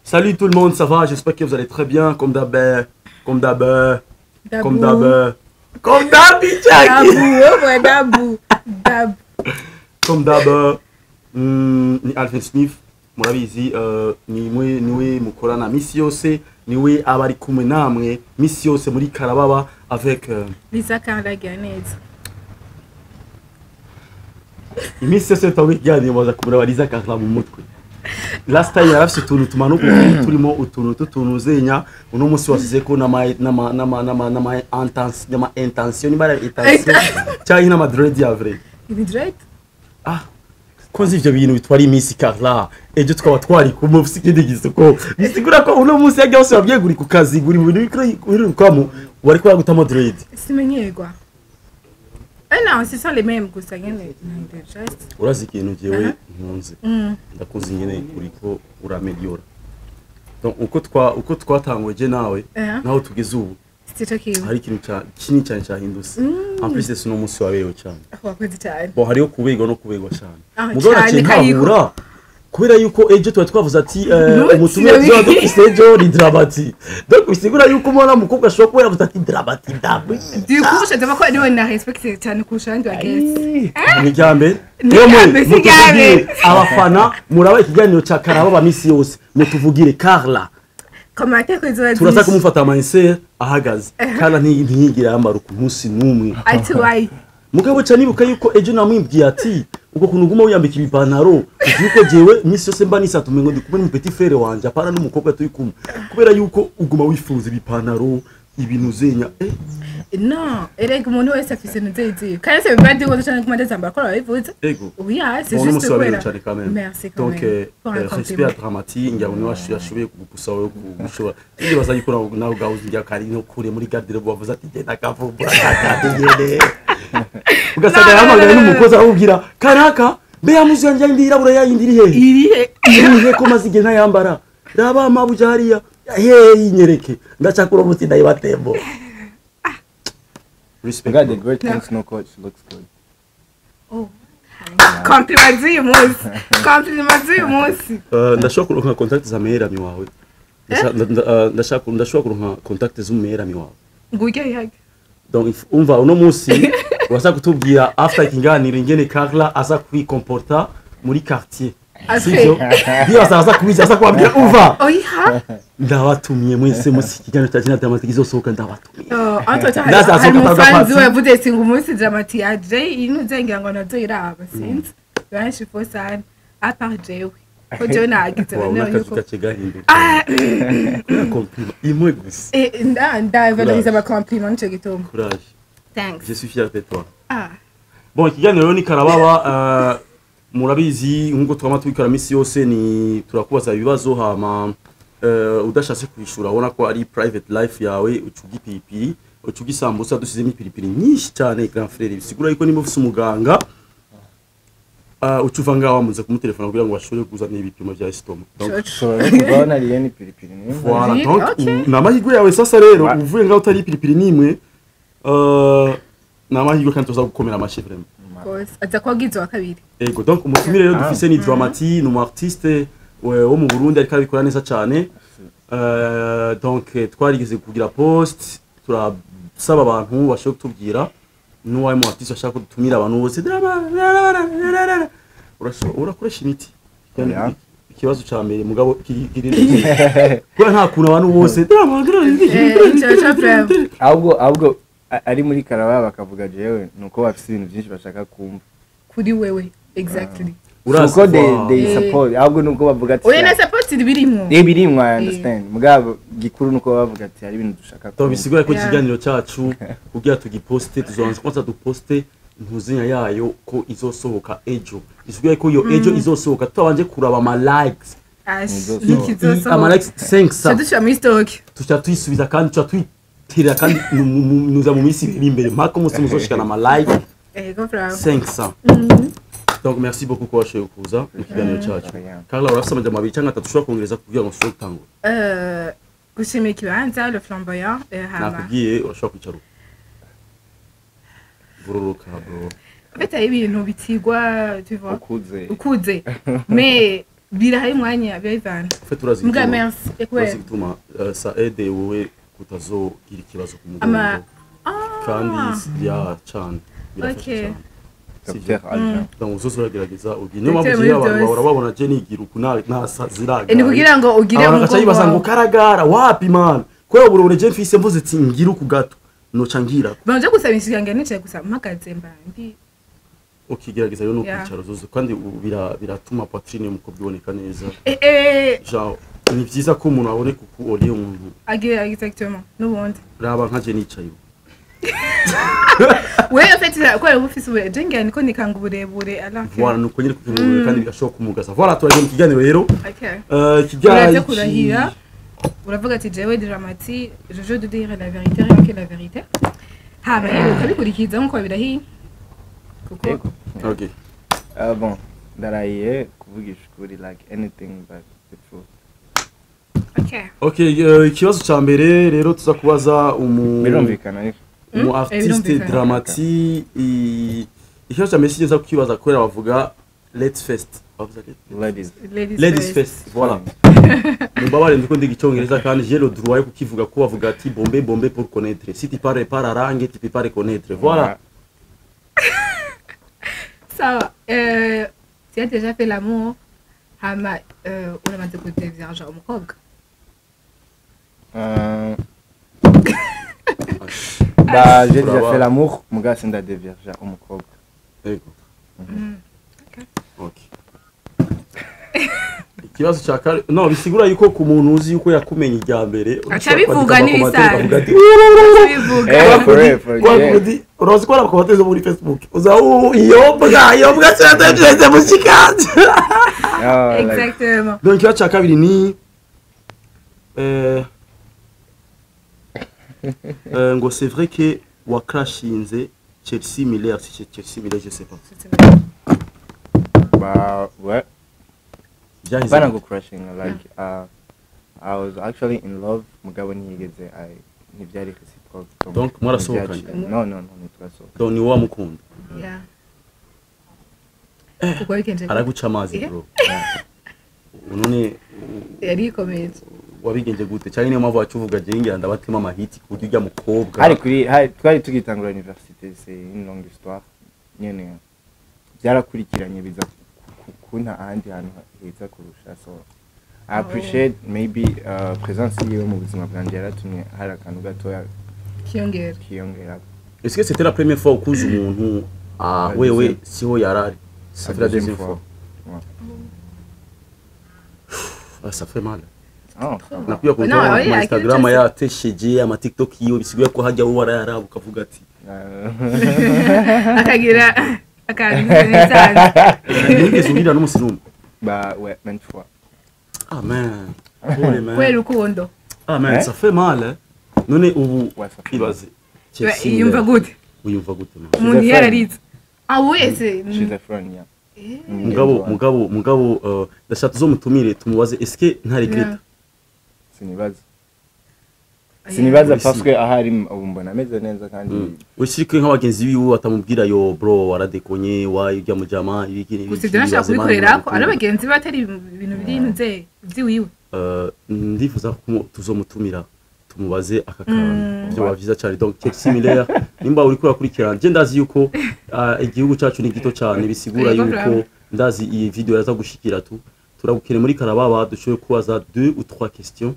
Salut tout le monde, ça va? J'espère que vous allez très bien. Comme d'hab, comme d'hab, comme d'hab, comme d'hab, Dabu, ouais, dabu dabu. Comme d'hab, ni Alvin Smith, murabizi, ni mwe niwe mukorana misi yose, niwe aba ari kumwe namwe misi yose muri Karababa avec Lisa Carla Ganez. Iminsi yose twabiganiriye baza kumuraba Liza Carla mu mutwe. Last time yarafise utuntu tumanuka ukuntu turimo utuntu tutuntu zenya. Uno munsi wasize ko n'ama intention, niba ari intention cyangwa n'ama dread ya vrai. Ibi dread. Ah, ko nzi ivyo bintu bitwara iminsi. Carla, ejo twaba twari kumwe ufise ikindi gisoko, bisigura ko uno munsi yagiye hose wabwiye guri ku kazi, guri mu bintu biriko wariko uragutamo dread. Simenyerwa. Eh non, ce sont les mêmes gusa nyene, just. Urazi ikintu jewe nkunze? Ndakuzi nyene uriko urameliora. Donc uko twatanguye je nawe naho tugeze ubu, Sico kiwe. hari ikintu kinini cyane cyahindutse. En plus c'est uno munsi waberewe cyane. Wakoze cyane. Bon, hariho kuberwa no kuberwa cyane. Ah, mugabo cyane, naciye kayiko. ntahura kubera yuko ejo tuba twavuze ati Ntutsire. Umutumire tuzoba dufise ejo ni Dramati. Donc bisigura yuko umwana w'umukobwa ashobora kuba yaravuze ati Dramati ndabi. Du coup, je ko ariwe na respecte cyane kurusha abandi bagenzi. Ni irya mbere. Ni irya mbere, si irya mbere. Mutuvugire, abafana muraba ikiganiro ca Karababa misi yose, mutuvugire Carla. Commentaire ko izoba Turaza byinshi. kumufata amanseri ahagaze. Carla ntiyigera yambara ku munsi n'umwe. Ati wayi. Mugabo ca nibuka yuko ejo namwibwiye ati ubwo kuntu uguma wiyambika ibipantaro, uzi yuko jewe misi yose mba nisatume ngo ndi kumwe n'umu petit frère wanje, apana n'umukobwa turi kumwe, kubera yuko uguma wifuza ibipantaro, ibintu zenya. Non, erega umuntu wese afise ntuzeziyo kandi se biba ndi ngo cyane kuma ndazambara ko babivuze. Ego. Oui, ah, c'est Bon, juste n'umunsi waberewe kubera cyane quand même. Merci quand Donc même pour un respect à compliment. Dramati, ngira ngo niwe yashoboye kugupusa wowe gushobora. Ndibaza yuko nawe ubwawe uzi kari no kure muri garde-robe wavuze ati genda kavumbura kakandi nyene. Ugasanga No, no, yahamagaye no, no, no. n'umukozi aramubwira: "Karaka, mbe ya muzi yanjye yindi yirabura yayindi iri hehe?" Irihe? "Irihe ko maze igihe ntayambara? Raba mabuja hariya hehe, yinyereke." Ndacakura umunsi ndayibatembo. Respect. God, the great things no coach looks good. Oh, compliment z'uyu munsi, compliment z'uyu munsi. Ndashobora kuronka contact za meilleur ami wawe? Ndashobora kuronka contact z'umu meilleur ami wawe? Ngurya ihage. Donc umva, uno munsi uraza kutubwira after ikiganiro ingene Carla aza kwikomporta muri quartier. Après. Sivyo? Ndibaza aza kubiza, aza kubabwira: "Umva, oyiha." Ndabatumye mwese musi ikiganiro cya Gina Dramati kizosohoka, ndabatumye." Oh, entre temps, Ndaza hari asohoka umufanzi ataza. we yavuze ati ngo umunsi Dramati yaje ino ngira ngo nazo iraba, sinzi benshi fo sana à part jewe ko jewe nagize Wow, bane n'akazi yuko gace gahinduka. Ah. Kubera compliment imwe gusa. Eh, nda valoriser ama compliment, nico gituma. Courage. Thanks. Je suis fier de toi. Ah. Bon, ikiganiro rero ni Karababa. Murabizi nkuko twama tubikora misi yose, ni turakubaza ibibazo, hama udashatse kwishura, ubona ko ari private life yawe, ucuga ipiripiri, ucuga isambusa dusizemo ipiripiri nyinshi cyane. Grand frère, bisigura yuko nimba ufise umuganga, uca uva ngaho wamuze kumutelefona kugira ngo bashobore kuzana ibipimo vya estomac. Donc Ushobora no kuvaho nariye n'ipiripiri nimwe. Voilà, Oui, donc ok. ni amahirwe yawe sasa rero uvuye ngaho utari ipiripiri n'imwe, ni amahirwe kandi tuza gukomera amashyi vraiment. Rwose aza kuba bwiza wa kabiri. Ego, donc umutumire rero dufise ni Dramati, ni umu artiste wo mu Burundi ariko arabikora neza cyane. Donc twarigeze kugira post turasaba abantu bashobora kutubwira n'uwaye mu artiste bashaka kudutumira. Abantu bose urakoresha imiti. Yeah. Ikibazo ca mbere mugabo kiri kubera nta kuntu abantu bose Ico problème. Ahubwo ari muri Karaba bakavuga jewe nuko bafise ibintu byinshi bashaka kumva. Kuri wewe, exactly. Urazi Uko they they support, ahubwo nuko bavuga ati Oya, na support ibirimwo. Ibirimwo, I understand, mugabo gikuru nuko bavuga ati hari ibintu dushaka Donc kumva. bisigura ko Yeah. ikiganiro cyacu kugira tugiposte, tuzobanza kwanza duposte ntuzinya yayo ko izosohoka ejo. Bisigura ko iyo ejo izosohoka tutabanje kuraba ama likes. Ash. Nizosohoka. Nikizosohoka. Ama likes 500. Dushira muri stock. Tuca tuyisubiza kandi tuca tuyitera kandi nuza mu minsi ibiri imbere mpaka umunsi muzoshikana ama like Ego, bravo. 500. Donc merci beaucoup ko washoboye kuza mu kiganiro cyacu. Yeah. Carla, urafise amajambo abiri cyangwa atatu ushobora kongereza kugira ngo ushobore gutangura? Gushimira ikibanza Le Flamboyant, hama Nakubwiye, urashobora kwicara uko vururuka, bro. En fait, hari ibintu bitigwa, tu vois. Ukuze. Ukuze, mais Birahaye umwanya birabivana. En fait, urazi Mbwa igituma, merci. urazi Ekwe. igituma ça aide wowe kutazogira ikibazo ku Ama mugongo kandi ya cane birafasha Okay. cane. Sivyo? Dr. Alvin. Donc uzoza uragerageza ugira, niyo mpamvu Dr. jewe abantu muri bahora babona je nigira uku ntasaziraga. Ni kugira ngo ugire abantu bagaca bibaza ngo umugongo wawe. karagara wapi man, kubera uburebure je mfise, mvuze ati ngira uku gato noca ngira. Banje gusaba inshigangira nicaye gusa mpagaze mba ndi. Ukigerageza rero no Yeah. kwicara uzoza kandi biratuma poitrine y'umukobwa iboneka neza. Genre ni vyiza ko umuntu aboneka uku oriye umuntu. Agira exactement n'ubundi. Raba nka je nicaye ubu. We en fait kubera uba ufise uburebure, je ngira niko nikanga uburebure alors que Voilà, nuko nyine kuko kandi birashobora kumugaza. Voilà, turagiye mu kiganiro rero. Okay. Ikiganiro Uraza kurahira, uravuga ati jewe Dramati, je jure de dire la vérité, rien que la vérité, hama rero ukabikurikiza nkuko birahiye kuko Yego. Okay. Ah, bon, ndarahiye kuvugisha ukuri, like anything but the truth. Okay. Okay, ikibazo ca mbere rero tuza kubaza umu Birumvikana ariko. umu artiste Birumvikana. Dramati. Ikibazo ca mbere sinza kukibaza kubera bavuga let's first, bavuga Ladies. Ladies, ladies first. first, voilà. Mubabare ndiko ndiga icyongereza kandi j'ai le droit yo kukivuga ko bavuga ati bombe bombe pour connaître, si tu parles pas la langue, tu peux pas reconnaître, voilà. Sawa, tu as déjà fait l'amour, hama uramaze kudévierger umukobwa? Bah, j'ai déjà Bravo. fait l'amour, muga sindadévierger umukobwa. Yego. Okay. Ikibazo cya kare no bisigura yuko ku muntu uzi yuko yakumenye irya mbere Aca abivuga n'ibisanzwe. avuga ati Bivuga. For real, for real. kwa kundi urazi ko ari amakomantere zo muri Facebook uza iyo mbwa, iyo mbwa sinatebye mu kikanje. Ah, like, Exactement. Donc ikibazo cya kabiri ni ngo c'est vrai que wakrashinze Chelsea Miller, si c'est Chelsea Miller, je sais pas. Bah, ouais. Byahise Bana gute? go crushing, like I was actually in love, mugabo ntiyigeze ntibyari reciproque. Donc, mwarasohokanye? No, ntitwasohokanye. Donc ni wowe wamukunda? Yeah. Kuko bikenje Araguca amazi. Bro, none yari ikomeje. Wabigenje gute? Cyangwa niyo mpamvu wacu uvuga je ngira ndabatema amahiti ku buryo ujya mukobwa? Hari kuri hari twari tugitangura université, c'est une longue histoire nyene, byarakurikiranye biza kunta ahandi hantu heza kurusha, so I appreciate maybe presence yiwe mu buzima bwanjye yaratumye hari akantu gatoya Kiyongera. kiyongera. Est-ce que c'était la première fois ukunze umuntu? Ah, La wewe deuxième. siho yarari, ça fait la deuxième fois? Ouais. Ah, ça fait mal. Oh. Nakwiye No, kutora oya, ku Instagram akenshi yatesheje ama TikTok yiwe, bisigaye ko hajya wowe warayaraba ukavuga ati Akagira akantu n'isanzwe. Nigeze ubwira n'umunsi n'umwe? Bah ouais, maintes fois. Ah man, pole man. Kubera urukundo. Ah man. Eh? Ça fait mal, eh? None ubu Ouais, ça fait ibaze Chelsea Yumva Miller. gute? Uyumva gute man? Umuntu She's a yararitse ah wese. She's a friend, yeah. Mugabo ndashaka tuzomutumire tumubaze est-ce que nta regrette. Sinibaza, sinibaza Oui, parce que ahari ubu mbona ameze neza kandi Ushirike nk'abagenzi biwe batamubwira yo bro waradekonye wayi ujya mu jama ibiki n'ibiki. Gusa ibyo nashaka ibaze man, kubikorera ko ari urukundo. abagenzi be atari ibintu biri nze by'iwiwe. Ndifuza ko tuzomutumira tumubaze aka kantu, byo byiza cyane. Donc Chelsea Miller, nimba uri kurakurikirana, je ndazi yuko igihugu cyacu ni gito cyane, bisigura Yego, yuko bravo. ndazi iyi video yaza gushikira tu turagukene muri Karababa dushobore kubaza deux ou trois questions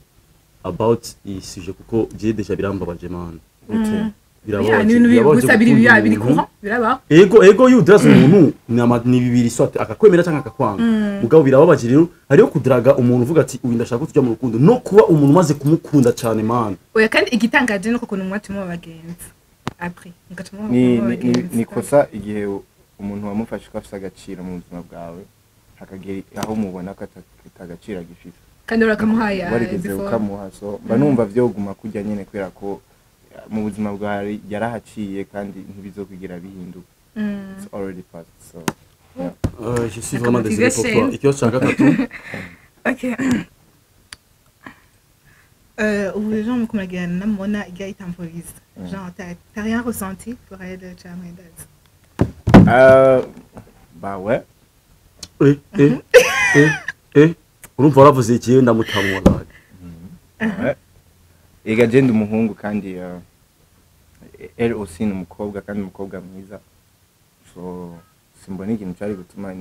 about iyi sujet kuko je déjà birambabaje man. Gute? Birababaje. Ni ibintu Birababaje gusa biri gukunda biri umuntu. courant, birabaho. Ego iyo udraze umuntu ni bibiri, soit akakwemera cyangwa akakwanga. Mugabo birababaje rero hariyo kudraga umuntu uvuga ati uyu ndashaka ko tujya mu rukundo, no kuba umuntu umaze kumukunda cyane man. Oya, kandi igitangaje nuko ukuntu mwaca muba abagenzi après mugaca muba Ni ni ni, abagenzi. ni kosa igihe umuntu wamufashe ko afise agaciro mu buzima bwawe hakagera aho mubona ko atagaciro agifise. Kandi urakamuhaye Warigeze before. ukamuha, so mba numva vyoguma kurya nyene kubera ko mu buzima bwawe yarahaciye kandi ntibizokwigira bihinduka. It's already past, so yeah. Je suis vraiment désolé pour toi. Motivation. Ikibazo cya gatatu. Ok. Ubu rero muko muragirana namubona ijya itamporiza, genre t'as rien ressenti pour elle cyangwa ndazi? Bah ouais. Eh eh eh Urumva waravuze ikiye ndamutamu wallahi. Ega je ndi umuhungu kandi elle aussi ni umukobwa kandi umukobwa mwiza, so simbona ikintu cyari gutuma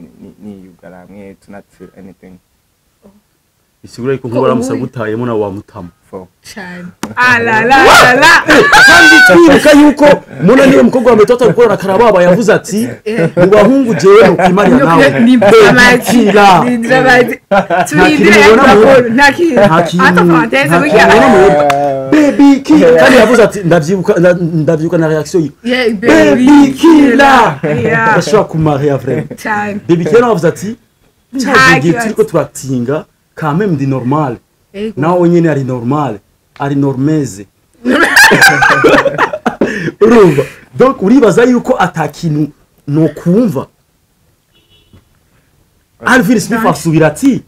niyugara hamwe to not feel anything. Bisigura yuko nkuba aramusagutayemo nawe wamutamu. For Cyane. Ah la la la la. Kandi twibuka yuko Mona niwe mukobwa wa mbere tuba gukorana Karababa yavuze ati mu bahungu jewe nokwimarira nawe Ni Drama T. Kila. Ni Drama T. Turindire kintu ubona raporo. Nta kintu. Nta kintu. Ata parenthèse Nta burya. kintu ubona mu Baby Killer kandi yavuze ati ndavyibuka na reaction yiwe. Yeah, Baby Killer. Yeah. Ndashobora kumaria vraiment. Cyane. Baby Killer nawe yavuze ati Nta cyagiye kibazo. turiko turatinga quand même ndi normal. Ego. Nawe nyene ari normal, ari normeze. Urumva donc uribaza yuko atakintu nokumva. Alvin Smith asubira ati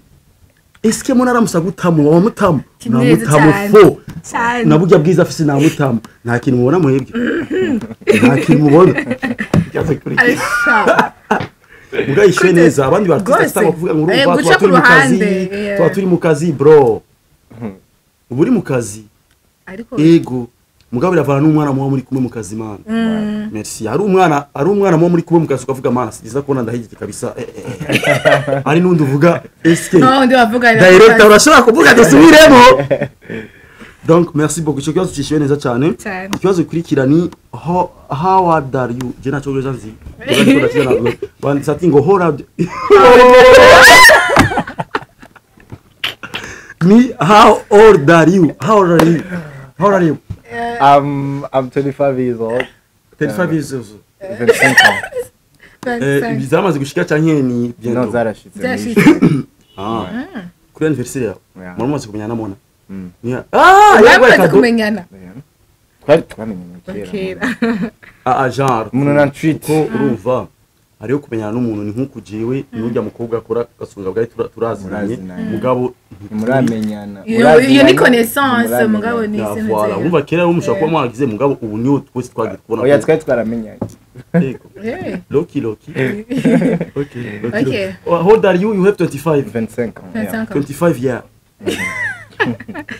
eske Mona aramusa gutamu wamutamu Kineza namutamu cyane. fo Cyane. na burya bwiza afise namutamu nta kintu mubona muhebwe nta kintu mubona. Asha. Mugayishuye neza abandi ba artiste Rwose. sitanga kuvuga ngo urumva Guca tuba ku turi mu kazi, ruhande, yeah. tuba turi mu kazi bro, uba uri mu kazi. Ariko ego mugabo biravana n'umwana muba muri kumwe mu kazi mana. Merci. Hari umwana muba muri kumwe mu kazi ukavuga mana siza kubona ndahigike kabisa. Hari n'undi uvuga eske No, ndi bavuga director urashobora kuvuga dusubiremo. Donc merci beaucoup, icyo kibazo cishyuwe neza cyane. Cyane. Ikibazo gikurikira ni how old are you? Je nacyo nzi banditse ati ngo how old ni how old are you? How old are you? How old are you? I'm 25 years old. 35 years old. 25 ans. Zamaze gushika canke ni No, bientôt? zarashitse. Zarashitse. Ah. Kuri anniversaire yawe. Yeah. Muramaze kumenyana Mona? Mm. Ni ah, yabaye Bamaze cadeau. kumenyana. Yeah. Twari twamenyanye kera. Kera. Ah, genre. Umuntu na tweet. Ko urumva hariyo kumenyana n'umuntu ni nkuko jewe n'urya mukobwa akora gasunga bwari turazinanye Murazinanye. mugabo Ntimuramenyana. Iyo ni connaissance mugabo ni Ya, voilà. Urumva kera rero mushobora kuba mwaragize mugabo ubu niyo twese twagiye kubona. Oya twari twaramenyanye. Yego. Eh. Loki Loki. Okay. Loki. Okay. Loki. Oh, how old are you? You have 25. 25 ans. Yeah. 25 ans. 25 years.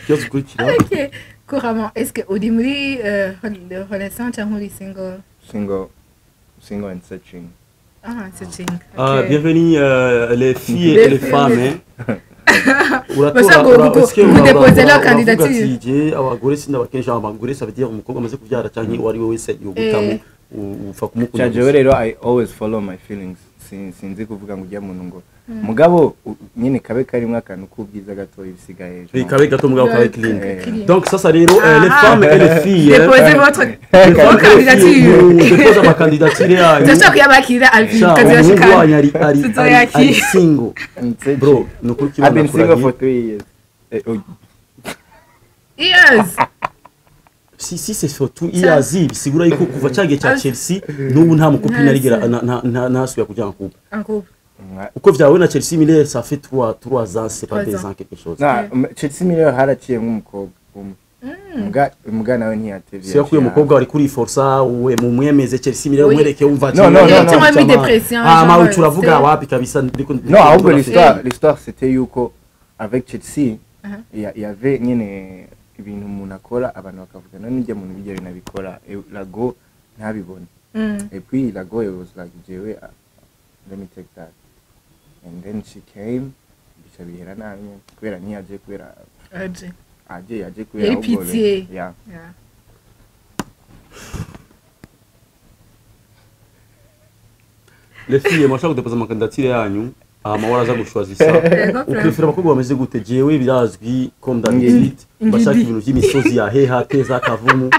Ikibazo gikurikira. Ok. Couramment, est-ce que uri muri relation cyangwa uri single? Single and searching. Ah, searching. Ah, Ok. bienvenue les filles et Les les filles. femmes. Hein. Uratora Bashaka est-ce que kudeposer leur uravuga candidature. ati, je abagore sindabakenshi abagore ça veut dire umukobwa amaze kubyara canke uwo ari we wese yogutamo upfa kumukunda. Cha jewe rero I always follow my feelings. Sinzi kuvuga ngo ujya muntu ngo mugabo nyine kabe karimo akantu k'ubwiza gato ibisigaye. Oui, kabe gato mugabo kabe clean. Clean. Donc sasa rero les Ah. femmes et les filles. Déposez votre Les femmes et les filles, candidature. mu depose ama candidature yanyu. Turashobora kuyabakira Alvin Sha, umuhungu kazirashikana. wanyu ari Tuzoyakira. single. And searching. Bro, ni ukuri I've been single kibona for 3 years. Oh, Years. Si c'est surtout iyazi bisigura yuko kuva cyagiye cya Chelsea n'ubu nta mukupine arigera ntasubira kujya en couple. En couple. Uko vyawe na Chelsea Miller ça fait 3 ans, c'est pas Trois 2 ans. ans quelque chose. Na Chelsea Miller haraciye nk'umukobwa umwe. Muga nawe ntiyatevye. Si yakuye umukobwa wari kuri forsa we mumwemeze Chelsea Miller Oui. umwereke wumva No, no, no, no. Cyangwa muri depression, Ah ma genre, turavuga c'est- wapi kabisa ndiko No, ahubwo l'histoire c'était yuko avec Chelsea il y avait nyene ibintu umuntu akora abantu bakavuga none njye muntu bijya binabikora Lago ntabibone. Et puis Lago it was like jewe let me take that. And then she came bica bihera nabi nyene, kubera ntiyaje kubera Aje. aje yaje kubera Yari ahubwo pitié. Yeah. Yeah. Les filles mwashaka kudepoza ama candidature yanyu hama waraza gushwazisa. Yego, Uprefera abakobwa bameze gute? Jewe birazwi comme d'habitude bashaka ibintu by'imisozi ya heha teza kavumu.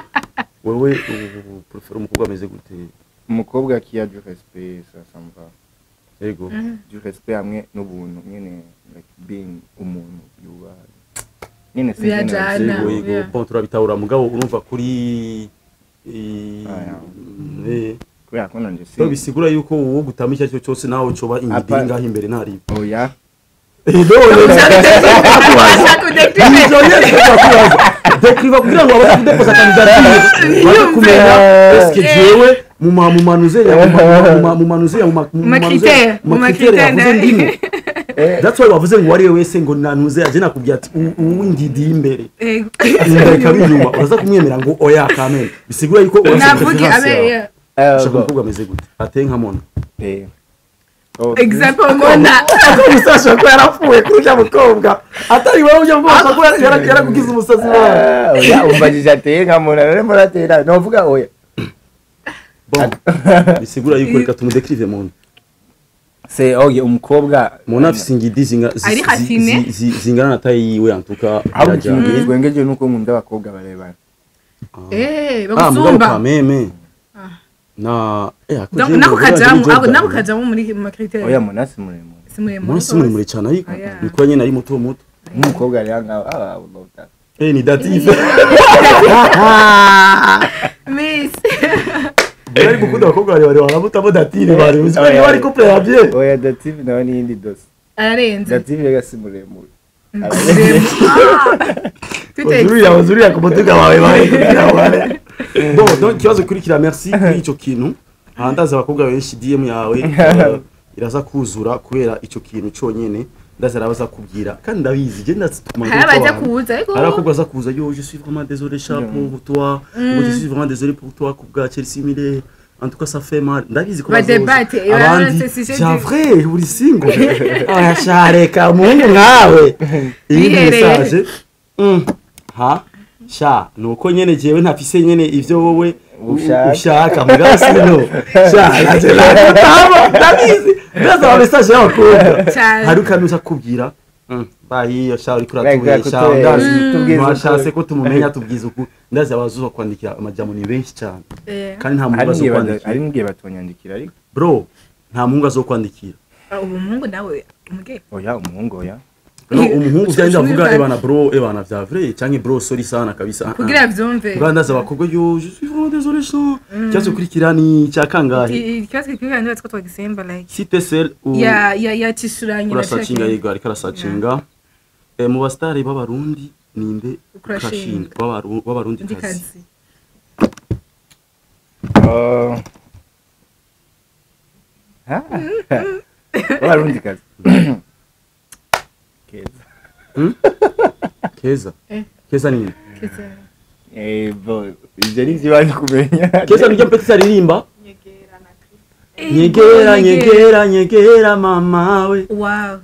Wewe uprefera umukobwa ameze gute? Umukobwa qui a du respect, ça me va. Yego. Du respect hamwe n'ubuntu nyene like being umuntu yubaha nyene c'est Birajana. Yego yego Yeah. bon turabitahura mugabo urumva kuri Ah, kubera ko nanje si So bisigura yuko uwo gutama icyo aricyo cyose nawe coba ingidi Apa- ngaho imbere ntari. oya Dekriva kugira ngo abashe kudepoza candidature baze kumenya eske jewe mu manuze ya mu manuze ya mu Ma critère, mu ma critère critère yavuze ndimo. That's why bavuze ngo wari wese ngo nantuze aje nakubwira ati uwingidi imbere imbere ikaba inyuma, uraza kumwemera ngo oya kamene, bisigura yuko urafise Navuge preference abe yawe. yeah. Ushaka umukobwa ameze gute, ateye nka Mona? Oh, Example Mona. Ako umusazi ko yarapfuye kuri ujya mukobwa atari wowe, ujya mukobwa ko yarakugize umusazi wawe. Ah, oya, umbajije ateye nka Mona, none Mona ateye, novuga oya. Bon, bisigura yuko reka tumudekrive Mona. C'est oya umukobwa. Mona afise ingidi Ari rafine. zingana na taille yiwe, en tout cas Ahubwo birajyana. ikintu gitwengeje nuko nkunda abakobwa barebana. Eh, Ah, mugabo bagusumba. kameme na ako Donc jewe nako ngo kajamwo, Jordan. nako kajamwo muri ma critère. Oya, Mona si muremure. Si muremure. Mona si muremure cyane, ariko Oya. nikuba nyene ari muto muto. Nk'umukobwa ari ngaho, ah, I would love that. Ni dative. Miss. Bari gukunda abakobwa barebare, baramutamo dative bari uzi ko niba ari couple ya bien. Oya, dative nawe ni iyindi dosi. Ararenze. Dative rega si muremure. Tout est Uzuriya uzuriya ku mutuga wawe bawe kugira ngo bare. Bon, donc ikibazo kurikira, merci kuri ico kintu. Ahandaza abakobwa benshi DM yawe iraza kuzura kubera ico kintu conyene, ndaza arabaza kubwira kandi ndabizi je ndatsituma. Hari abaza kuza ariko hari abakobwa baza kuza: yo, je suis vraiment désolé cha pour toi, mm. Je suis vraiment désolé pour toi kubwa Chelsea Mille, en tout cas ça fait mal. Ndabizi ko Ba bazoza. débattre, eh, Abandi c'est sujet c'est vrai, uri single, oya sha, reka umuhungu nkawe iyi Bihereye. Message ha sha, nuko nyene jewe ntafise nyene ivyo wowe Ushaka. Ushaka mugabo sino sha naje nakutamo, ndabizi ndaza ama message y'abakobwa. Cyane. Hari ukanuza kubwira bahiyo sha, uriko Reka uratubesha. kutubesha. Ndazi Tubwize mwashatse ukuri. ko tumumenya, tubwize uku. Ndazi abazuza kwandikira amajambo ni benshi cyane kandi nta muhungu Hari n'igihe azokwandikira. hari n'igihe batonyandikira ariko. Bro, nta muhungu azokwandikira. Ubu umuhungu nawe umuge. Oya, umuhungu oya. No, umuhungu vyanje avuga Ushobora- ebana bro, ebana vya vrai canke bro sorry sana kabisa. Ah, ah. Kugira vyumve. Mbwa ndazi abakobwa: yo, je suis vraiment désolé cha. Ikibazo kurikira ni cya kangahe? Ikibazo kikwira niba two twagisemba like Si t'es seul ou ya ya yacishuranye. Urasacinga, yego, ariko arasacinga. Mu basitari b'abarundi ninde Ucrashinga. ucrashinga b'abarundi Ndi kazi? kazi. Oh. Ah. Warundi kazi. Keza. Keza? Eh. Keza ninde? Keza. Eh, bo, ivyo ni ivy'iwanyu kumenya. Keza niryo mpetisi aririmba nyegera nyegera nyegera mama we. Wow.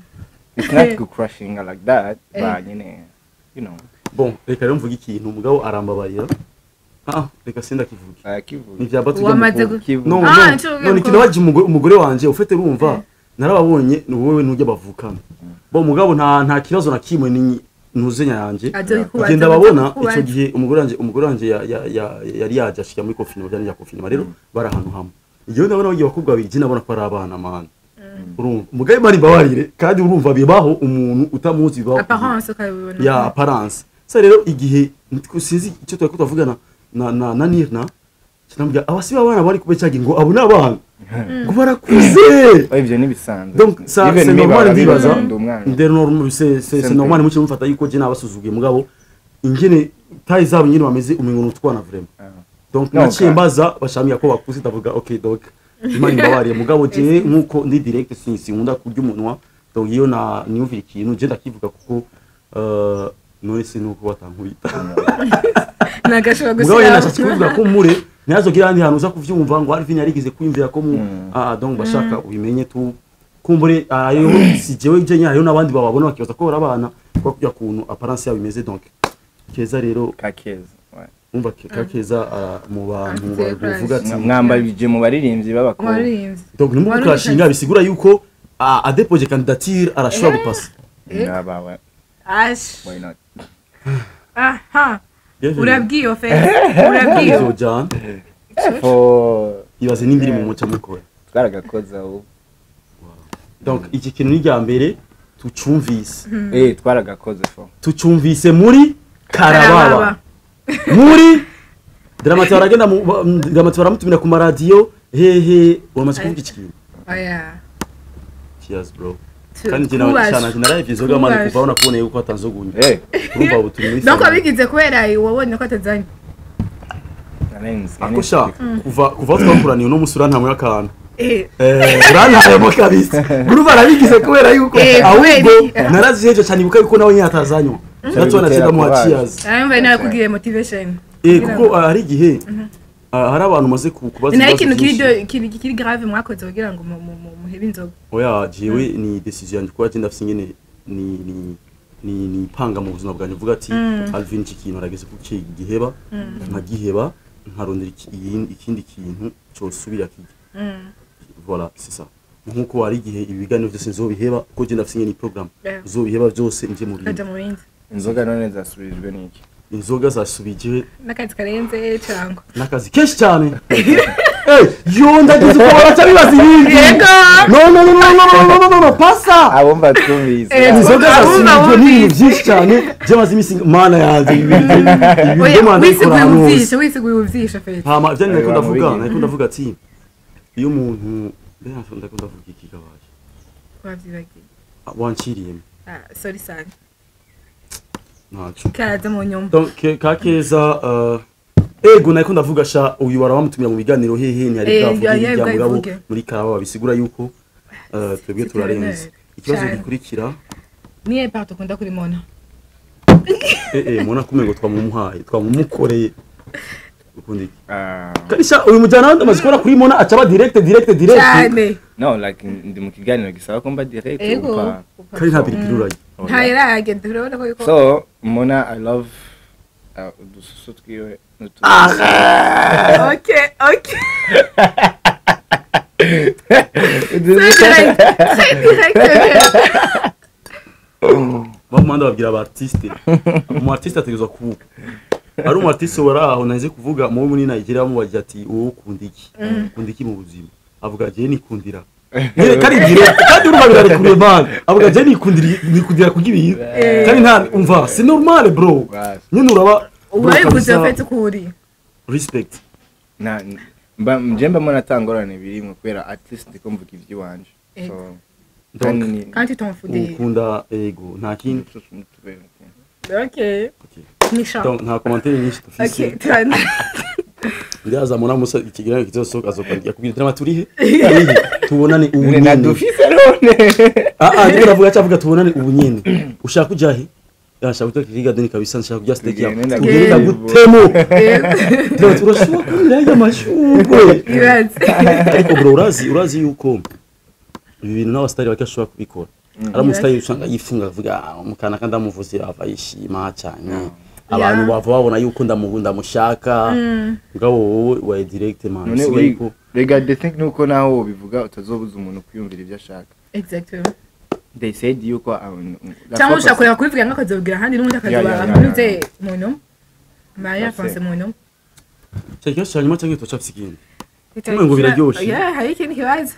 It's not good crushing like that, Eh. but nyene, you know. Bon, reka rero mvuge ikintu, umugabo arambabarira. Ah, reka sindakivuge. Akivuga. Ni vya batu. Wamaze Kivuga. No, Ah, no, nico no, ni ikintu baje umugore wanje ufite, urumva narababonye, ni wowe n'ujya bavukana. Bo mugabo nta kibazo na kimwe, ni ntuzenya yanje. Azokubaza, Igihe ndababona azokubaza. icyo gihe umugore wanje yari yaje ashika muri confinement, byari ya confinement rero, bari ahantu hamwe. Igihe ndabona bagiye bakobwa babiri, je nabona ko ari abana man, urumva mugabe mari mbabarire, kandi urumva bibaho umuntu utamuzi, bibaho. Apparence ukabibona. Ya apparence. Sa rero igihe sinzi icyo twari kutavugana na Nirna, kinambwira abasi b'abana bari kube cyagi ngo abo ni abana ngo barakuze. Oh, ivyo ni bisanzwe. Donc ça Even c'est me normal, ndibaza. ndi umwana. Ndi normal, c'est Simple. normal muke mufata yuko je nabasuzuguye, mugabo ingene taille zabo nyine bameze umengo nutwana vraiment. Ah. Donc No, naciye ka- mbaza bashamiye ko bakuze, ndavuga ok, donc Imana imbabariye, mugabo je nkuko ndi direct sinkunda kurya umunwa. Donc iyo na niyumvira ikintu je ndakivuga kuko none se nuko batankubita. Nagashobora Mugabo yena gushyiraho. nashatse kuvuga ko mure ntihazogira ahandi hantu uza kuvyumva ngo Alvin yarigeze kwiyumvira ko mu ah, donc bashaka ubimenye tu kumbure ayo si jewe je nyine, hariho n'abandi bababona bakibaza ko bari abana kuko kujya kuntu apparence yabo imeze. Donc Keza rero. Ka Keza. Ouais. Umva ka Keza mu bantu Afite bavuga ati Mwambajije mu baririmbyi b'abakobwa. Waririmbye. Donc nimukurashinga bisigura yuko adepoje candidature arashobora gupasa. Ngaba, ouais. Ash. Why not? Aha. Bienvenue. Urabwiye fe. Urabwiye. Bizojana. For Ibaze n'indirimbo muca mukora. Twaragakoza ubu. Donc iki kintu ni irya mbere tucumvise. Eh, twaragakoze fo. Tucumvise muri Karababa, muri Dramati baragenda Dramati baramutumira ku maradiyo hehe, uramaze kuvuga iki kintu. Oya. Cheers bro. Kandi njye nawe cyane naraye inzoga mani kuva aho nakuboneye yuko atanzogunya. Eh, urumva ubu turi muri Donc famille. wabigize kubera wabonye ko atazanye. narenze. Ako sha, kuva twakuraniye uno musi urantamwe akantu. Urantayemo kabisa. Urumva arabigize kubera yuko ahubwo naraziheje cyane, ibuka yuko nawe nyine atazanywa. Natwe natsinda mu cheers. Ayumva nakubwiye motivation. Kuko hari igihe hari abantu maze kubaza. Naho ikintu kiri grave mwakoze kugira ngo muhebe inzoga? Oya, jewe ni decision yanjye, kuba ndafise ingene ni panga mu buzima bwanjye, uvuga ati Alvin, iki kintu arageze ku giheba, nkagiheba, nkarondera ikindi kintu cyosubira kijya. Voilà, c'est ça. Nkuko hari igihe ibi biganiro byose nzobiheba, kuko je ndafise ingene program nzobiheba byose nje mu bindi. Inzoga none zasubirijwe n'iki? Inzoga zasubije n'akazi karenze cyangwa n'akazi kenshi cyane. Yo, ndagize uko baraca bibaza ibindi. No no no no no no no no, pasa abumva twumvise. Inzoga zasubijwe n'ibintu byinshi cyane byamaze iminsi, mana yanjye, ibi wisiguye uvyishe fete. Hama ivyo nariko ndavuga ati iyo umuntu mbere ndako ndavuga iki gabaje? Wavyibagiye. Wanciriyemo. Ah, sorry sana. Ntaco. Kaza mu nyumba. Donc kakeza ego, nariko ndavuga sha uyu barabamutumira mu biganiro hehe, ntiyari bwavuge ibya mugabo muri Karaba, bisigura yuko twebwe turarenze. Ikibazo gikurikira: Niye part ukunda kuri Mona? Mona kumengo twamumuhaye, twamumukoreye. Ukunda iki? Karisha uyu mujyana amaze kubona kuri Mona acaba direct direct direct. Cyane. No, like ndi mu kiganiro gisaba ko mba direct. Upa kandi nta piripiri uraye. Nta iragenda, urabona ko So Mona, I love udususu twiwe. Okay, très direct, très direct. Bamwe babwira aba artiste, umu artiste ategerezwa kuvuga ari umu artiste wari aho naze kuvuga mu muri Nigeria, bamubagira ati: "Wowe ukunda iki? Ukunda iki mu buzima?" Avuga: "Je nikundira nyine." Kandi direct, kandi urumva birarekuriye man. Avuga: "Je nikundira kurya ibintu." Kandi nta umva, c'est normal bro, nyine uraba urabivuze ufite ukuri. Respect. Na mba nje mbamo natangorane birimwe kubera at least ndiko mvuga ivy'iwanje, so Donc, kandi t'en fous des ukunda ego, nta kindi. Okay. Okay. Nisha. Donc nta commentaire nyinshi dufise. Okay, turana. Ndaza muna musa ikiganiro kizosohoka azokwandika kubwira drama turihe turihe tubonane ubu None nyene. nadufise none. Ah ah, ndiko ndavuga, cyavuga tubonane ubu nyene. Ushaka kuja he? Yashaka kuja kiga deni kabisa, nshaka kuja steak yawe. Tugende. Tugende ndagutemo. Drama, turashobora kumira ya mashurwe. Ibaze. Ariko bro, urazi yuko ibi bintu n'abasitari bake bashobora kubikora. Ari umusitari usanga yifunga avuga: "Ah, umukana kandi amuvuze ava yishima cyane, abantu bava babona yuko ndamushaka." Mugabo wowe waye direct man. None Bisigaye uri yuko rega, the thing nuko naho wobivuga utazobuza umuntu kwiyumvira ibyo ashaka. Exactement. They said yuko Cyangwa ushaka kureba kubivuga nk'akazobwira ahandi n'ubundi akazoba amunyuze muntu Maria That's it. pense muntu. Cya kibazo cya nyuma cyangwa tucafise ikindi? Kumwe ngo biraryoshe. Yeah, hari ikindi kibazo.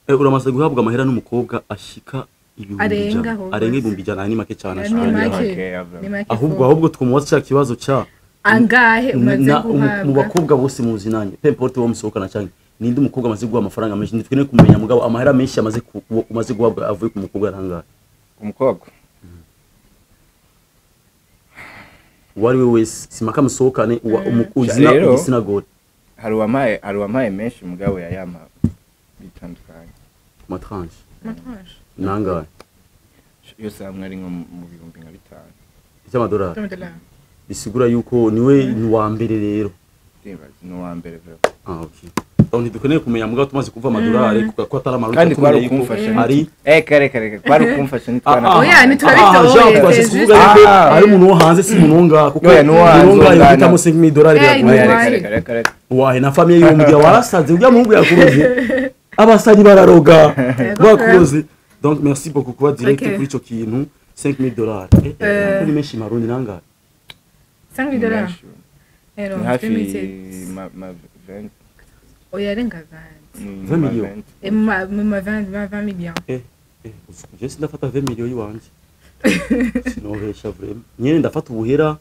Uramaze guhabwa amahera n'umukobwa ashika ibihumbi Arenga ijana ahubwo. Arenga 100,000, ni make cyane. Ni Ashika make. Ni make. Ahubwo ahubwo twumubaza cya kibazo cya Angahe umaze mu guhabwa? bakobwa bose muzinanye, peu importe uwo musohokana cyangwa ninde, umukobwa amaze guha amafaranga menshi, ntitwene kumenya, mugabo amahera menshi amaze umaze guhabwa avuye ku mukobwa arangahe? Umukobwa? Uwo ari we wese, simaka musohokane, uzina Rero- igitsina gore. Hari uwampaye menshi, mugabo yayampa bitandukanye. Ma tranche. Matranche. Nangahe? Yose hamwe ari nko mu 5000 by'amadolari? By'amadolari. Bisigura yuko niwe ni uwa mbere rero. Ndibaza ni uwa mbere vraiment. Ah, okay. Donc ntidukeneye kumenya, mugabo tumaze kuva amadolari ko atari amarundi, Kandi kwari tumenya yuko ukumfasha. ari Kare kare, kwari ukumfasha nitwana. Oya, ntiturabitora. Jean, twashe kuvuga yuko ari umuntu wo hanze, si umuntu wo ngaha, kuko Oya, ni uwo hanze, umuntu wo ngaha wo ngaha. yohitamo 5000 dolari biragoye. Oya, ni reka uwahe? reka reka reka. Wahe na famille y'uwo mugihe warasaze, ujya muhungu yakuroze, abasanyi bararoga bakuroze. Donc merci beaucoup kuba direct Okay. kuri ico kintu. 5000 dollars ni menshi, marundi nangahe? 5000 dollars. Ero, Ni hafi 2007. ma 20. Oya, arenga 20. Ni 20 ma millions. 20. Ma 20 millions. Je sindafata 20 millions iwanje, sinobesha vraiment. Nyene ndafata ubuhera,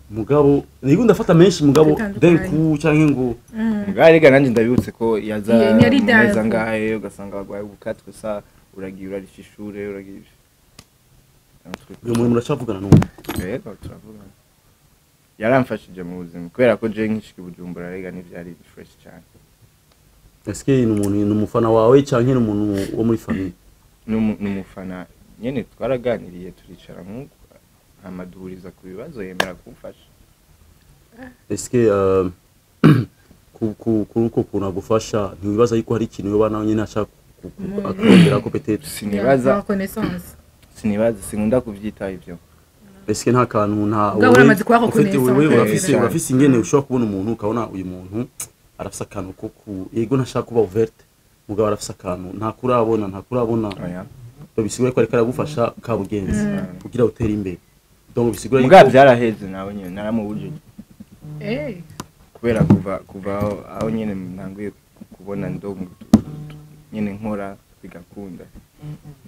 mugabo nigo ndafata menshi, mugabo Bitandukanye. d'un coup canke ngo Mugabo rega nanjye ndabibutse ko yaza Yari mu mezi dafu. angahe, ugasanga bagwaye ubukatwe sa uragiye urarisha ishure, uragiye un truc. Uyu muntu muracavugana n'ubu? Yego, turavugana. Yaramfashije mu buzima kubera ko je nkishika i Bujumbura rega ntivyari fresh cyane. Est-ce ni umuntu, ni umufana wawe canke ni umuntu wo muri famille? Ni umufana nyene. Twaraganiriye, turicara nk'uko, amaduhuriza ku bibazo, yemera kumfasha. Est-ce que ku uko kuntu agufasha, ntiwibaza yuko hari ikintu yoba nawe nyene ashaka akongera ko peut-être? Sinibaza. Reconnaissance. Sinibaza, sinkunda kuvyitaho ivyo. Est-ce que nta kantu nta Ubwo uramaze kuba en fait, wewe reconnaissant. urafise Cyane. urafise ingene ushobora kubona umuntu, ukabona uyu muntu arafise akantu ko ku yego ntashaka kuba ouverte, mugabo arafise akantu, nta kurabona. Oya. Bisigura ko ariko aragufasha kabugenzi kugira utere imbere, donc bisigura Mugabo vyaraheze, nawe nyene naramubujije. Kubera kuva aho nyene ntanguye kubona ndo nyene nkora bigakunda,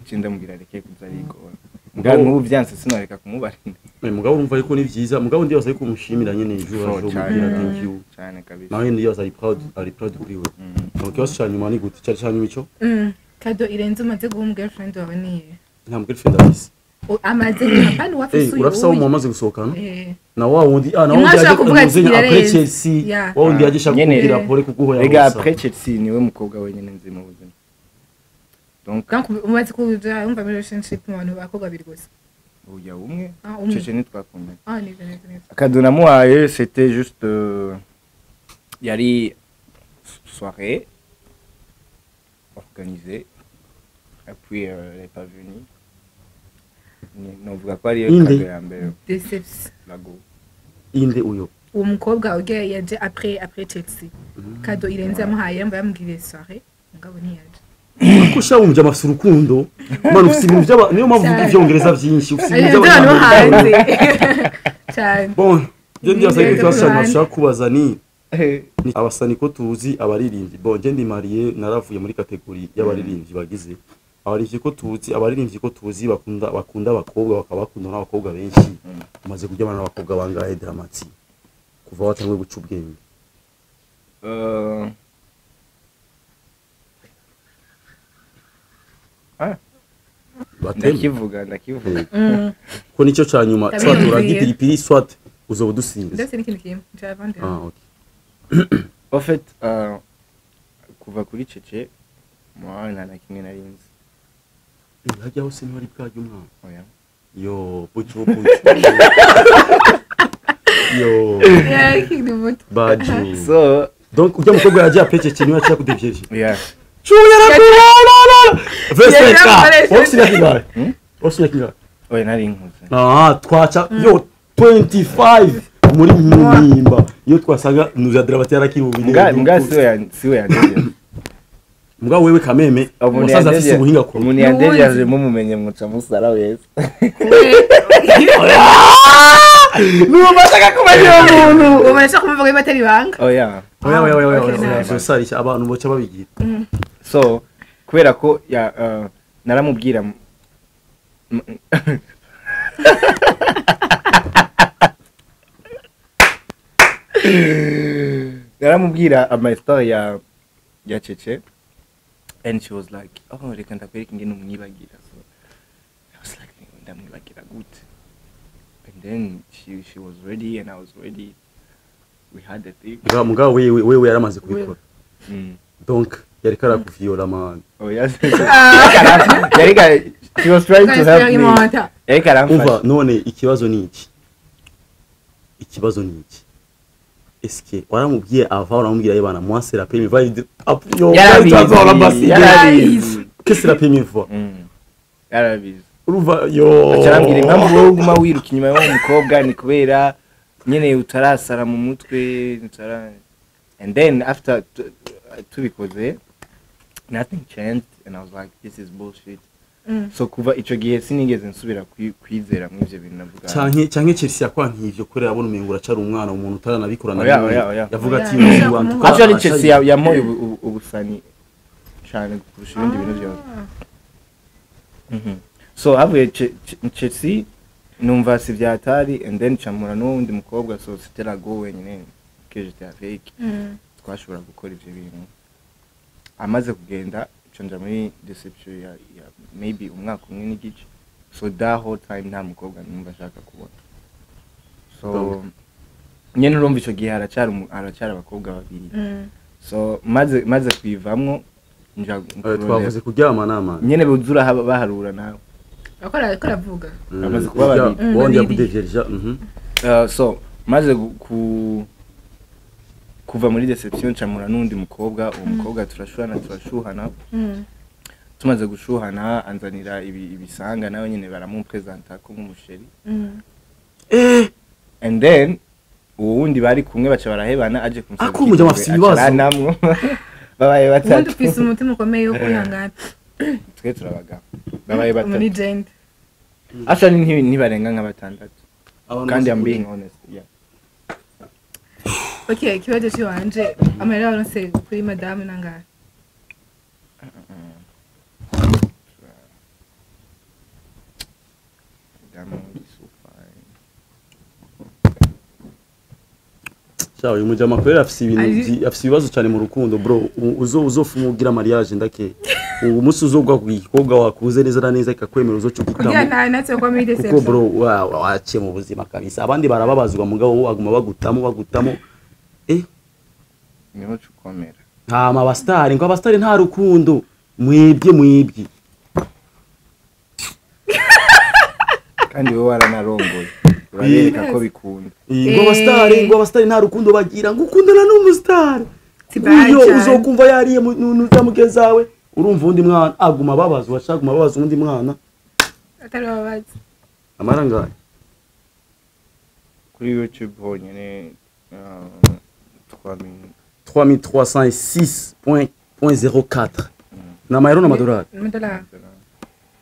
nci ndamubwira reke kuza arigora. Mugabo nk'ubu vyanse, sinoreka kumubarira. Mugabo urumva yuko ni vyiza, mugabo ndibaza yuko umushimira nyene ejo Fo, aje cane. umubwira thank you. Cane kabisa. Nawe ndibaza ari proud kuri we. Donc ikibazo ca nyuma ni gute? Cari ca nyuma ico. Cadeau irenze umaze guha umu girlfriend wawe niye? Nta mu girlfriend afise. Amaze apana uwafise uyu. Urafise aho mumaze gusohokana? Eh. Na wa wundi na Imwe wundi ashaka yaje kuvuga ati muzenya après irarenze. Chelsea, wa wundi yaje ashaka Nyene. kugira pole kuguhoya Rega, gusa. après Chelsea niwe mukobwa wenyene nzi mu buzima, donc Donc umaze kuja umva muri relationship mu bantu bakobwa babiri gusa? Uya, umwe. Ah, umwe. Cece ntitwakundanye. Ah, neza neza neza. Cadeau namuhaye, c'était juste yari soirée organisée et puis elle est pas venue. Novuga ko ariyo Inde. cadeau ya mbere. Déception. Lago. Inde uyo? Uwo mukobwa ugiye yaje après Chelsea, cadeau irenze yamuhaye, yamba yamubwiriye soirée, mugabo ntiyaje. Ko sha wumva amafise urukundo mwana, ufise ibintu by'aba, niyo mpamvu uvuga ivyongereza vyinshi, ufise ibintu Ibyo abantu bo by'abanyamerika. hanze cyane. Bon, je ndibaza yuko ikibazo ca nyuma Ruhande. nshaka kubaza ni abasani ko tuzi abaririmbyi. Bon, je ndi marié, naravuye muri catégorie y'abaririmbyi bagize abaririmbyi ko tuzi, abaririmbyi ko tuzi bakunda abakobwa, bakaba bakunda n'abakobwa benshi. Umaze kuryamana n'abakobwa bangahe, Dramati, kuva watanguye guca ubwenge? Ah, Bateme. Ndakivuga, ndakivuga. Ko nicyo ca nyuma, soit Ndabyumviye. uraga ipiripiri, soit uzoba udusinze. Ndetse n'ikintu kimwe cyavandera. Ah, okay. En fait, kuva kuri Cece, moi nta na kimwe nari nzi. Hajya hose ntiwari bwarya umwana? Oya. Yo, bucu bucu yo. Ikindi muto. Baju. So Donc ujya mukobwa yagiye apecece niwe yaciye akudevyeje? Yeah. Chuya rakulala veseka. Yakoresheje. Wofisi kingahe? Hmm? Wofisi kingahe? Oya, nari nkuze. Ah, twaca yo 25 muri mumimba iyo twasanga nuza Dramati yarakiri mu Mbwa siwe yandevye. Mbwa wewe kameme Umuntu wasanze afise yandevye, ubuhinga kure. umuntu yandevye mumumenye muca musara wese. Nuba ashaka kumenya uwo muntu. Ubu barashaka kumuvuga niba atari ibanga. Oya. Oya oya oya oya. Okay, Oya. nice. Oya, abantu boca babigira. So kubera ko ya naramubwira naramubwira ama histoire ya Cece and she was like, "Oh, reka ndakwereka ingene umwibagira." So I was like, "Ndamwibagira gute?" And then she was ready and I was ready, we had the thing. Mugabo wewe yaramaze kubikora. Donc yariko arakuviola, man. Oh yes, yarika, she was trying to help me. Experimenta. Yarika aramfasha. Umva, none ikibazo ni iki, ikibazo ni iki: eske waramubwiye ava, waramubwira yebana, moi c'est la première fois yo? Yarabizi, yarabizi. Que c'est la première fois. Yarabizi. Urumva yo. Aca arambwira impamvu wowe uguma wiruka inyuma y'uwo mukobwa ni kubera nyene utarasara mu mutwe, utara. And then after tubikoze, nothing changed and I was like, "This is bullshit." So kuva ico gihe sinigeze nsubira kwizera mw'ivyo bintu navuga. Canke Chelsea yakwankiye ivyo kubera yabona umengo uracara umwana, umuntu utaranabikora na Oya, rimwe. oya, oya. Yavuga ati Oya, uyu oya. antuka Actually Chelsea yamoye ubusani cane kurusha ibindi bintu byose. So havuye Chelsea, numva si vyatari, and then camura n'uwundi mukobwa, so c'était la go wenyine que j'étais avec, twashobora gukora ivyo bintu. Amaze kugenda, nca nja muri déception ya maybe umwaka umwe n'igice. So that whole time nta mukobwa numva nshaka kubona. So nyene urumva ico gihe haracyari abakobwa babiri. So maze kuyivamwo nja Twavuze kuryamana, man. Nyene buzura baharura nawe. Akora akora avuga. Bamaze kuba babiri. Wongera Babiri. kudevierja. So maze kuva muri deception, ncamura n'undi mukobwa. Uwo mukobwa turashuhana, turashuhana. Tumaze gushuhana, anzanira ibisanga, nawe nyene baramumpresenta ko nk'umuchéri. And then uwo wundi bari kumwe baca barahebana, aje kumusaba Ako umujama afise ibibazo. Aranamwo babaye Ubundi batatu. ufise umutima ukomeye wo kwihangana. Twe turabagabo, babaye Muri batatu. legend. Actually ntibarenga nka batandatu. Abantu Kandi bose I'm being honest, yeah. Okay, ikibazo ciwanje, amahera waronse kuri madamu nangahe? Diamond is so fine. Sha, uyu mujama kwera afise ibintu afise ibibazo cyane mu rukundo, bro. Uzofuma ugira mariage ndake uwo munsi uzogwa ku gikobwa wakuze neza na neza ikakwemera, uzoca Kugira ugitamo. nta natse kwa muri Kuko deception. bro, waciye mu buzima kabisa, abandi barababazwa, mugabo wowe aguma bagutamo, bagutamo. Niho cukomera. Hama abastari ngo abastari nta rukundo, mwibye, mwibye. Kandi wowe waranarongoye, urabereka ko bikunda. Ngo abastari, ngo abastari nta rukundo bagira, ngo ukundana n'umustari Tibaye uyo cyane. Uzokumva yariye nuza mugenzi wawe, urumva undi mwana aguma ababazwa, ashaka aguma ababaza undi mwana. Atari babazi. Amara ngahe? Kuri YouTube honyine 3306.04 ni amayero n'amadolari? Amadolari.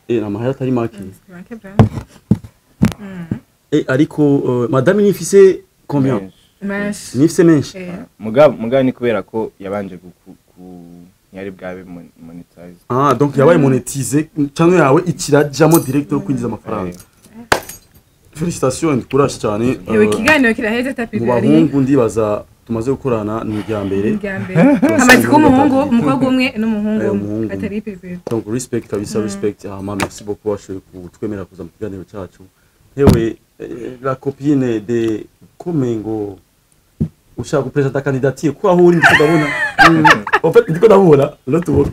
Ni amahera atari make. Make bra. Ariko madame nifise combien? Menshi. Menshi. Nifise menshi. Mugabo ni kubera ko yabanje ntiyari bwabe monetize. Ah, donc yabaye monétisé, channel yawe ikirajamo direct yo kwinjiza amafaranga. Félicitations and courage cyane. Yewe, ikiganiro kiraheze Mu tapi. bahungu ndibaza tumaze gukorana ni irya mbere. Irya mbere amatsiko, umuhungu, umukobwa umwe n'umuhungu Eh, umwe umuhungu. atari pipi. Donc respect kabisa, respect. Hama merci beaucoup washoboye kutwemera kuza mu kiganiro cyacu. Hewe, la copine de Komengo, ushaka gupresenta candidature ko aho uri ndiko ndabona. En fait ndiko ndabona l'autre.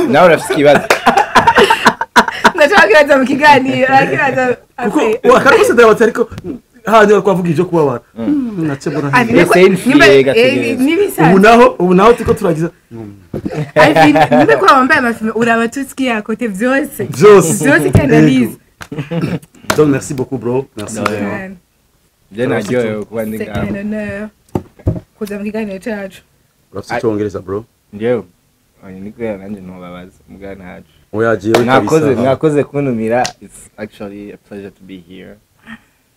Nawe urafise ikibazo. Ndashaka kibazo mu kiganiro arakibaza. Kuko wakarose ndabatse, ariko hanyuma twavuga ibyo kubabara, nace mbona. Ese ni gategereza. N'ibisanzwe. Ubu naho turiko turagiza. Niba ko wambaye amafilme uraba tutsi yakote byose. Byose. Byose cyane abizi. Donc merci beaucoup, bro, merci No, vraiment. Je naryohewe kuba ndi C'est ngaho. un honneur kuza mu kiganiro cyacu. Urafise icyongereza, bro? Njyewe oya, ni kubera nanjye ntubabaza mugabo ntacu. Oya, jewe Mwakoze. kabisa. Mwakoze kuntumira. It's actually a pleasure to be here.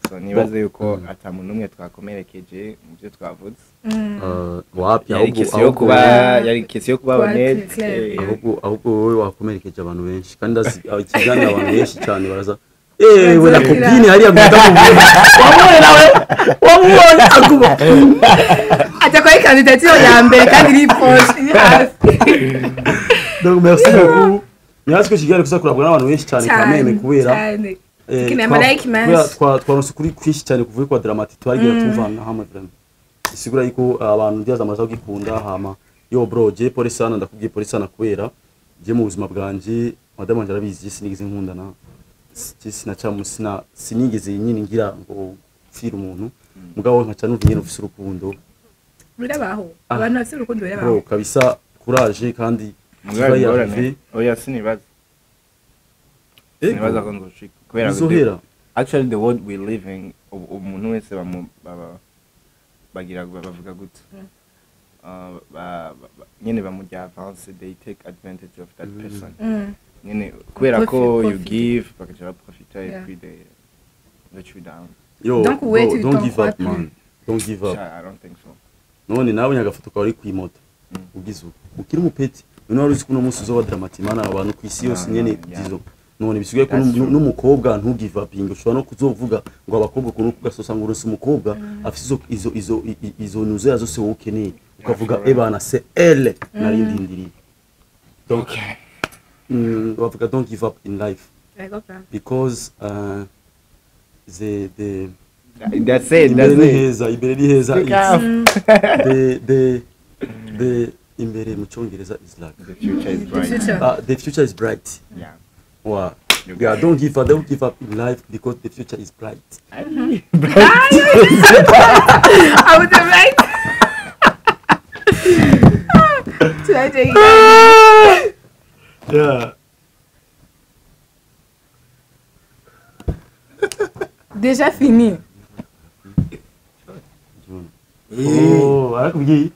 So nibaze yuko ata muntu n'umwe twakomerekeje mu byo twavuze. Wapi. Yari Ahubwo question yo ahubwo kuba, yari question yo kuba Kuba honnête. clair. Ahubwo wowe wakomerekeje abantu benshi, kandi ndazi ikiganiro abantu benshi cyane baraza ewe na Bazakira. copine hariya guhita mubona, wamubonye nawe, wamubonye aguma. Atakora candidature ya mbere kandi iri proche, iri hafi. Donc merci beaucoup. Nyazi ko ikiganiro kuza kurabwa n'abantu benshi cyane kameme kubera cyane dukeneye amalike kubera menshi. Twaronse ukuri kwinshi cyane kuvuye kwa Dramati, twarigira tuvana hamwe vraiment. Isigura yuko abantu ndibaza amaze kugikunda. Hama yo bro, je pole sana, ndakubwiye pole sana, kubera je mu buzima bwanje, madame wanje arabizi, sinigeze nkundana, je sinaca sina sinigeze nyine ngira ngo pfira umuntu, mugabo nkaca numva nyine ufise urukundo. Birabaho. Ah. Abantu bafite urukundo Bro, birabaho. kabisa courage kandi Mugabo tu vas y ingorane. arriver. Oya, sinibaza. Sinibaza ko nzoshika kubera Bizohera. Actually the world we living, umuntu wese bamu baba bagira bavuga gute, nyene bamurya avance, they take advantage of that person nyene kubera ko you Profit. give, bakaca baprofita et Yeah. puis they let you down. Yo, Donc, ouais, bro, tu don't t'en give crois up, plus. man, don't give up. Sha, I don't think so. None nawe nyagafoto kawe uri kwimoto ugize uko ukiri umupeti, none wari uzi ko uno munsi uzoba Dramati mana abantu ku isi yose No, nyene no, yeah. zizo none bisigaye ko That's true. n'umukobwa ntu give up, ushobora no kuzovuga ngo abakobwa ukuntu ugasosa ngo urose umukobwa afise izo nuzeya zose wowe ukeneye, ukavuga for real. ebana, c'est elle narindindiriye. Donc bavuga don't give up in life Yego pe. because the That's it. imbere That's ni it. heza, imbere ni heza. Speak up. The The imbere mu cyongereza is like The future is The bright. future. The future is bright. Yeah. Wow. You Yeah, don't give up, don't give up in life because the future is bright. I was right. Turaje. Yeah. Déjà fini. Oh, arakubwiye.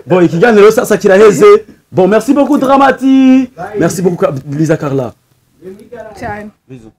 Bon, ikiganiro sasa kiraheze. Bon, merci beaucoup Dramati. Merci beaucoup Lisa Carla. Cyane. Bisous.